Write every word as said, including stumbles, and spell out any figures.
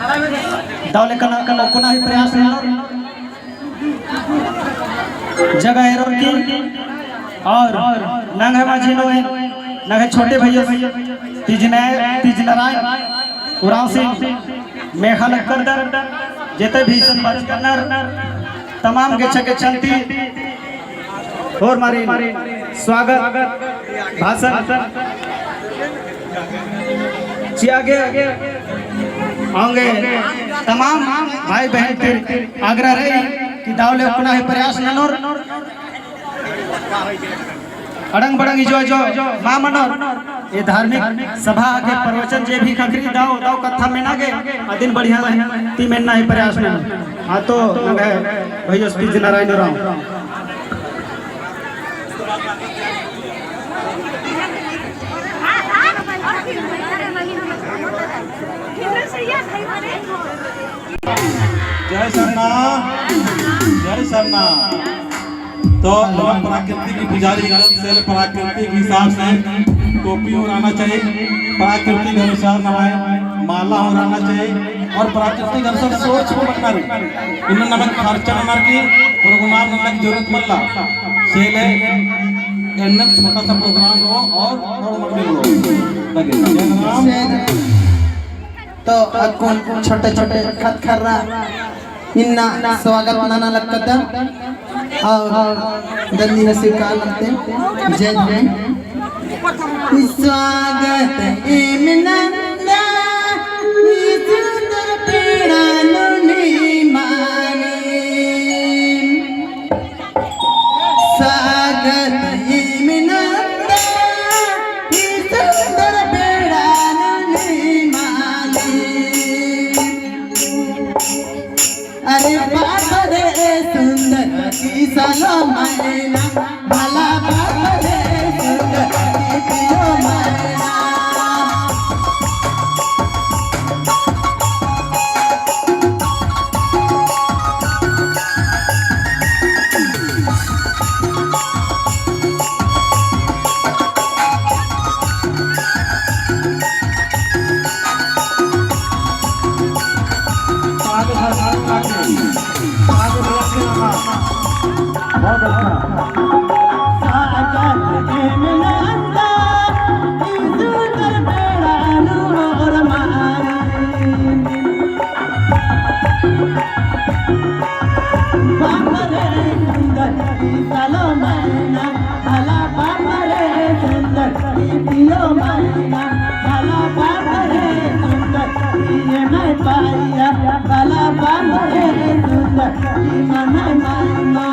दव ले कना, कना, कोना ही प्रयास ननोर। जगह एरोर की और नंग्है मझी नू एन नंग्है छोटे भैया तीज नारायण, तीज नारायण उराँवसिन मेख़ा लगदर, जेते भी इसन बरचकर रअनर तमाम गेच्छा गेच्छा ती होरमारिन स्वागत भाषण चिआ गे औंगे। तमाम भाई बहन तिर आग्रह रई कि दव ले कोना ही प्रयास ननोर, अड़ंग बड़ंग इजो इजो मा मनोर। ए धार्मिक सभा के प्रवचन जे भी ख़क्खरी दव, दव कत्था मेना गे अदिन बढ़िया ती मेन्ना ही प्रयास ननोर। हाँ तो नंग्है भैया तीज नारायण उराँव। जय सरना, जय सरना। तो हम प्राकृतिक पुजारी गण से प्राकृतिक हिसाब से टोपी ओढ़ाना चाहिए, प्राकृतिक अनुसार नम्है माला ओढ़ाना चाहिए और प्राकृतिक अनुसार सोच को बनना रही। इन्ना नमन खर्चा ननर की program नन्ना की जरूरत मल्ला। से ले एन्ने छोटा सा program हो और, और मंदिर हो। लगे। जय राम। तो अक्कुन छोटे छोटे ख़द्द ख़र्रा इन्ना स्वागत नना लगदर और दन्नी स्वीकार नन्ते। जय धर्मेस। स्वागत एम नंदा, ई सुंदर बेड़ा नू निमानी। स्वागत एम नंदा, ई सुंदर बेड़ा नू निमानी। अरे बाप रे सुंदर की सालो मैना, भला बाप रे सुंदर की पियो मैना। आगे बढ़ा, आगे बढ़ा, आगे बढ़ा। बहुत अच्छा। बाप रे सुंदर की सालो मैना, भला बाप रे सुंदर की पियो मैना, भला बाप रे सुंदर की ये मैं पाया, भला बाप रे सुंदर की मन मैना।